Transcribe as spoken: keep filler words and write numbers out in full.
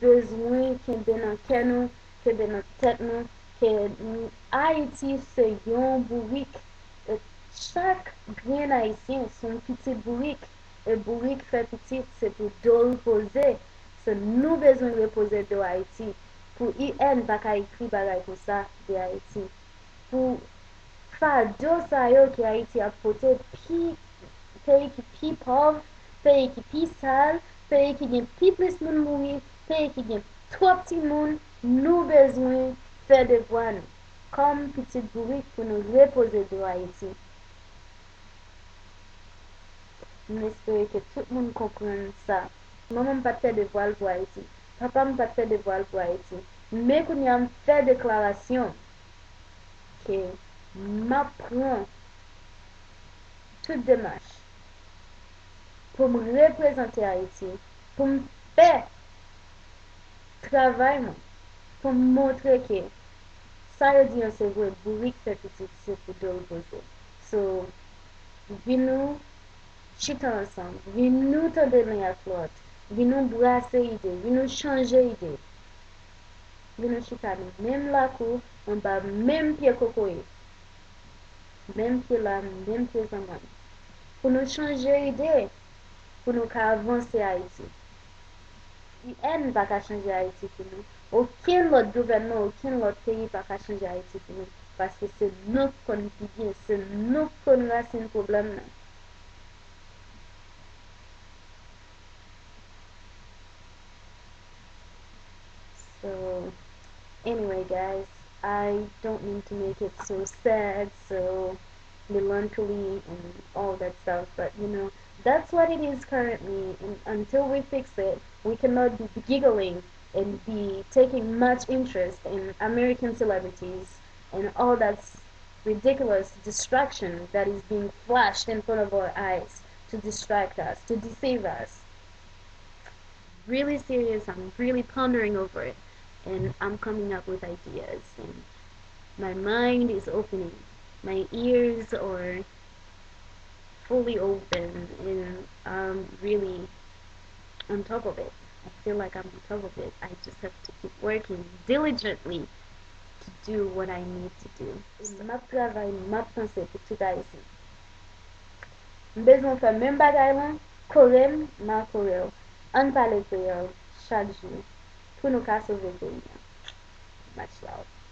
bezwen kenbe nan kè nou, kenbe nan tèt nou, ke Ayiti se yon bourik. E chak grenn Ayisyen se yon pitit bourik. E bourik fè pitit, se pou do l poze. Se nou bezwen repoze do Ayiti. Pou I N pa ka ekri bagay konsa de Ayiti. Pou fado sa yo ke Ayiti ap pote, pi, peyi ki pi pòv, peyi ki pi sal, peyi ki gen pi plis moun mouri, peyi ki gen twòp timoun, nou bezwen fè devwa nou kòm pitit bourik pou nou repoze do Ayiti. M espere ke tout moun konprann sa. Manman m pa t fè devwa l pou Ayiti. Papa m pa t fè devwa l pou Ayiti. Men kounye a m fè deklarasyon ke m ap pran tout demach pou m reprezante Ayiti, pou m fè travay mwen, pou m montre ke sa yo di an se vre, bourik fè pitit, se pou do l poze. So, vin nou chita ansanm, vin nou tande len ak lòt, vin nou brase ide, vin nou chanje ide. Vin nou chita nan menm lakou, anba menm pye kokoye. Menm pye lam, menm pye zanmanm. Pou nou chanje ide, pou nou ka avanse Ayiti. I N pa ka chanje Ayiti pou nou. Okenn lòt gouvènman, okenn lòt peyi pa ka chanje Ayiti pou nou. Paske se nou k konn pi byen, se nou k konn rasin pwoblèm nan. So, anyway, guys, I don't mean to make it so sad, so melancholy and all that stuff, but you know, that's what it is currently, and until we fix it, we cannot be giggling and be taking much interest in American celebrities and all that ridiculous distraction that is being flashed in front of our eyes to distract us, to deceive us. Really serious, I'm really pondering over it, and I'm coming up with ideas, and my mind is opening. My ears are fully open, and I'm really on top of it. I feel like I'm on top of it. I just have to keep working diligently to do what I need to do. M ap travay, m ap panse pou tout Ayisyen. M bezwen fè menm bagay lan, kore m, m a kore w. Ann pale kreyòl chak jou pou nou ka sove peyi an. Much love.